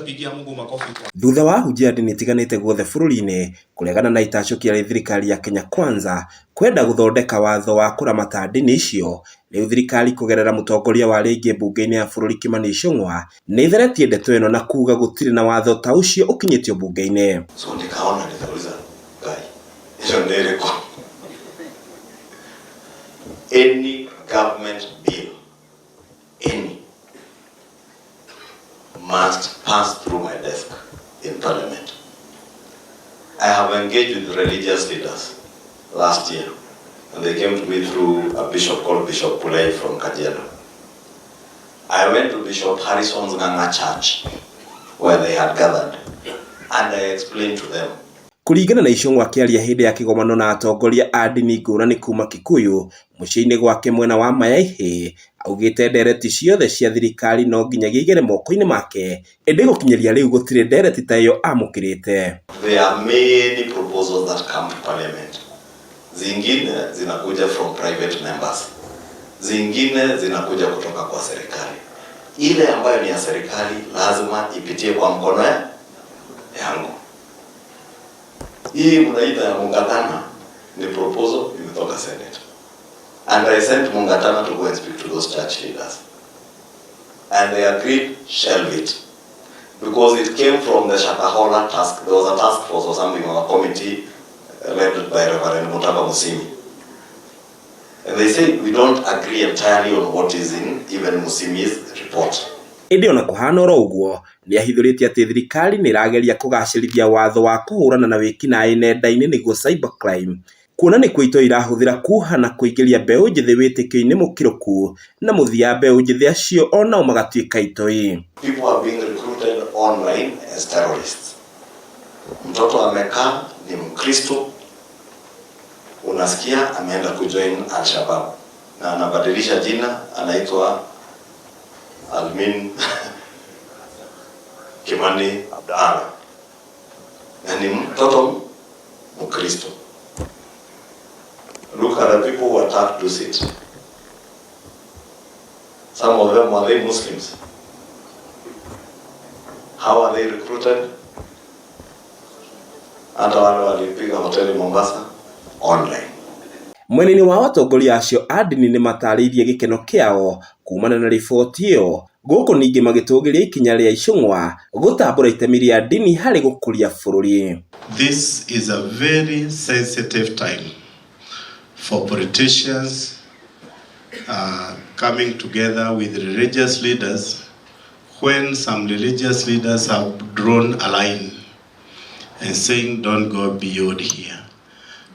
Pigia Mungu makofi kwa. Thutha wa ahunjia a ndini itiganĩte guothe bũrũri-inĩ kũregana na itacũkia rĩa thirikari ya Kenya Kwanza kwenda gũthondeka watho wa kũramata ndini icio, rĩu thirikari kũgerera mũtongoria wa rĩngĩ mbunge-inĩ ya bũrũri Kimani Ichung'wa nĩ ĩtheretie ndeto ĩno na kuga gũtirĩ na watho ta ũcio ũkinyĩtio mbunge-inĩ. So nikaona nikauliza, "Ngai, hiyo nĩ ĩrĩkũ?" Any government bill, any, must pass through my desk in parliament. I have engaged with religious leaders last year, and they came to me through a bishop called Bishop Pulei from Kajiado. I went to Bishop Harrison's Nganga Church, where they had gathered, and I explained to them. Kũringana na Ichung'wa akĩaria hĩndĩ ya kĩgomano na atongoria a ndini ngũrani kuma Kikuyu mũciĩ-inĩ gwake mwena wa Mayaĩhĩ, augĩte ndereti ciothe cia thirikari no nginyagia igere moko-inĩ make, ĩndĩ gũkinyĩria rĩu gũtirĩ ndereti ta ĩyo amũkĩrĩte. There are many proposals that come to parliament. Zingine zinakuja from private members. Zingine zinakuja kutoka kwa serikali. Ile ambayo ni ya serikali lazima ipitie kwa mkono yangu. Hii mnaita ya Mungatana ni proposal imetoka Senate. And I sent Mungatana to go and speak to those church leaders. And they agreed, shelve it. Because it came from the Shakahola task. There was a task force or something or a committee led by Reverend Mutava Musyimi. And they said, "We don't agree entirely on what is in even Musyimi's report." Ĩndĩ ona kũhana oro ũguo, nĩ ahithũrĩtie atĩ thirikari nĩ ĩrageria kũgacĩrithia watho wa kũhũrana na wĩkinaĩ nenda-inĩ nĩguo cybercrime, kuona nĩkuo itoi irahũthĩra kuoha na kũingĩria mbeũ njĩthĩ wĩtĩkio-inĩ mũkĩrũku na mũthia mbeũ njĩthĩ acio onao magatuĩka itoi. People are being recruited online as terrorists. Mtoto amekaa ni Mkristo, unasikia ameenda kujoin Al-Shabaab na anabadilisha jina, anaitwa Almin Kimani Abdalla na ni mtoto Mkristo. Look at the people who attacked Dusit. Some of them, were they Muslims? How are they recruited? Hata wale walipiga hoteli Mombasa online. Mwena-inĩ wa atongoria acio a ndini nĩ matarĩirie gĩkeno kĩao kumana na riboti ĩyo, gũkũ ningĩ magĩtũgĩria ikinya rĩa Ichung'wa gũtambũra itemi rĩa ndini harĩ gũkũria bũrũri. This is a very sensitive time for politicians coming together with religious leaders when some religious leaders have drawn a line and saying, "Don't go beyond here."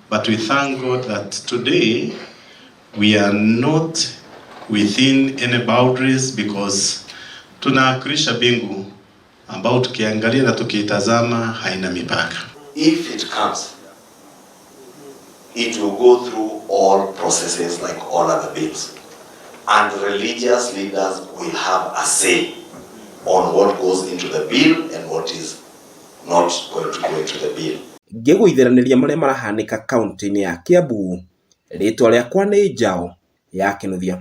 But we thank God that today we are not within any boundaries because tunawakilisha mbingu ambao tukiangalia na tukiitazama haina mipaka. If it comes, it will go through all processes like all other bills. And religious leaders will have a say on what goes into the bill and what is not going to go into the bill. Ngĩgũitheranĩria marĩa marahanĩka kaunti-inĩ ya Kiambu, rĩtwa rĩakwa nĩ Njaũ ya Kĩnuthia.